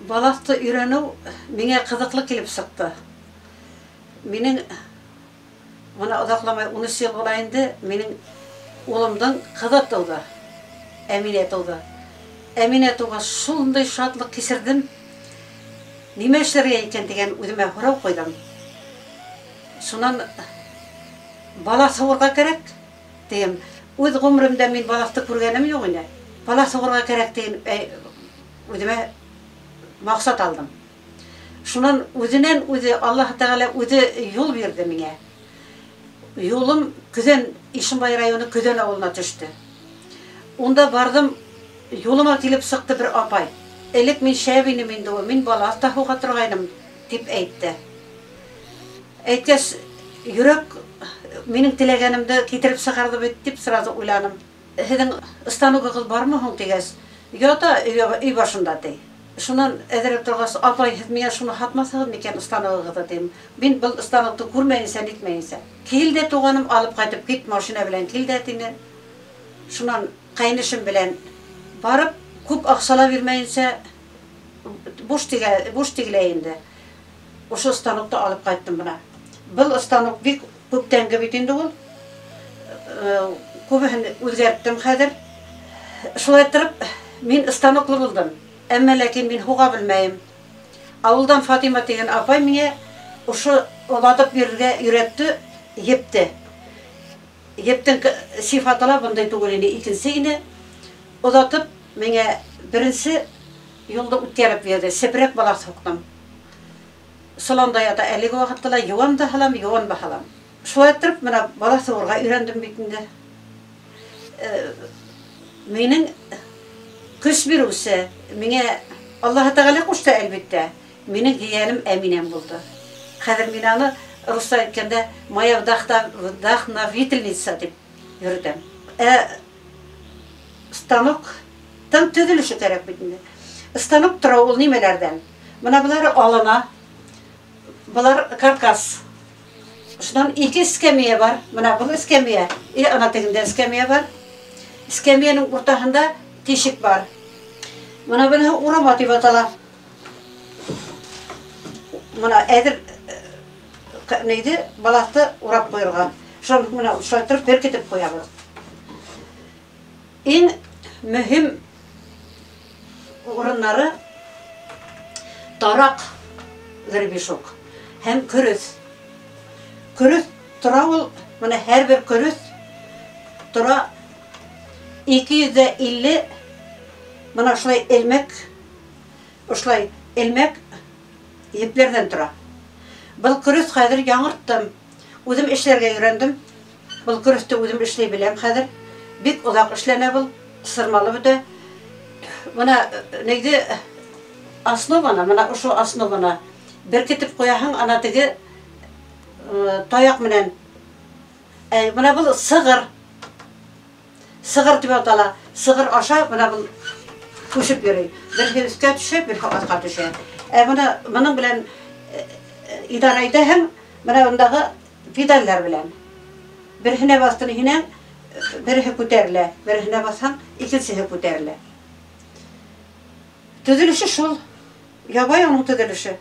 Балаҫты өйрәнеү миңә ҡыҙыҡлы килеп сыҡты. Минең бына оҙаҡламай 13 йыл була инде, минең улымдың ҡыҙы тыуҙы. Әминә тыуҙы. Әминә тыуғас, шундай шатлыҡ кисерҙем. Нимә эшләргә икән тигән үҙемә һорау ҡуйҙым. Шунан балаҫ һуғырға кәрәк тием. Үҙ ғүмеремдә мин балаҫты күргәнем юҡ ине. Балаҫ һуғырға кәрәк тигән үҙемә маҡсат алдым. Шунан үҙенән үҙе Аллаһ Тәғәлә үҙе юл бирҙе миңә. Юлым Көҙән, Ишембай районы Көҙән ауылына төштө. Унда барҙым, юлыма килеп сыҡты бер апай. Элек мин шәп инем инде ул, мин балаҫ та һуға торғайным, тип әйтте. Әйткәс, йөрәк минең теләгәнемде китереп сығарҙы бит, тип сразу уйланым. Һеҙҙең станогығыҙ бармы һуң тигәс, ята өй башында, ти. Шунан әҙерәк торғас, апай, һеҙ миңә шуны һатмаҫһығыҙ микән станогығыҙҙы, тим. Мин был станокты күрмәйенсә, нитмәйенсә. Кил дә, туғаным, алып ҡайтып кит, машина белән кил дә, тине. Шунан ҡәйнешем белән барып, күп аҡсала бирмәйенсә, буш тигә, буш тигелә инде. Ошо станокты алып ҡайттым бына. Был станок бик күптәнге бит инде ул. Күбеһен үҙгәрттем хәҙер. Шулай иттереп, мин станоклы булдым. Әммә ләкин мин һуға белмәйем. Ауылдан Фатима тигән апай миңә ошо олатып бирергә өйрәтте, епте. Ептең сифаты ла бындай түгел ине, икенсе ине. Оҙатып миңә беренсе юлды үткәреп бирҙе. Сепрәк балаҫ һуҡтым. Соланда ята әлеге ваҡытта ла йыуан да һалам, йыуан да һалам. Шулай иттереп, бына балаҫ һуғырға өйрәндем бит инде. Минең көс биреүсе, миңә Аллаһ Тәғәлә ҡушты, әлбиттә, минең ейәнем Әминәм булды. Хәҙер мин аны русса әйткәндә моя вдохновительница тип йөрөтәм. Станоктың төҙөлөшө кәрәк бит инде. Станок тора ул нимәләрҙән? Бына былар алына, былар каркас. Шунан ике эскәмйә бар. Бына был эскәмйә, и ана тегендә эскәмйә бар. Эскәмйәнең уртаһында тишек бар. Бына быныһы урама тип атала. Бына әҙер нейҙе балаҫты урап ҡуйырға. Шуны бына шулай тороп беркетеп ҡуябыҙ. Иң мөһим урындары тараҡ, гребешок һәм көрөҫ. Көрөҫ тора ул, бына һәр бер көрөҫ тора 250, бына шулай элмәк, ошолай элмәк епләрҙән тора. Был көрөҫ хәҙер яңырттым. Үҙем эшләргә өйрәндем. Был көрөҫтө үҙем эшләй беләм хәҙер. Бик оҙаҡ эшләнә был, сырмалып бөтә. Бына нейҙе основана, бына ошо основана беркетеп ҡуяһың, ана теге таяҡ менән. Бына был сығыр. Сығыр тип атала. Сығыр аша бына был күсеп йөрөй. Берһе өҫкә төшә, берһе аҫҡа төшә. Бына бының белән идара итәһең, бына бындағы педалдәр белән. Берһенә баҫтың һинәң, береһе күтәрелә, береһенә баҫһаң, икенсеһе күтәрелә. Төҙөлөшө шул. Ябай уның төҙөлөшө.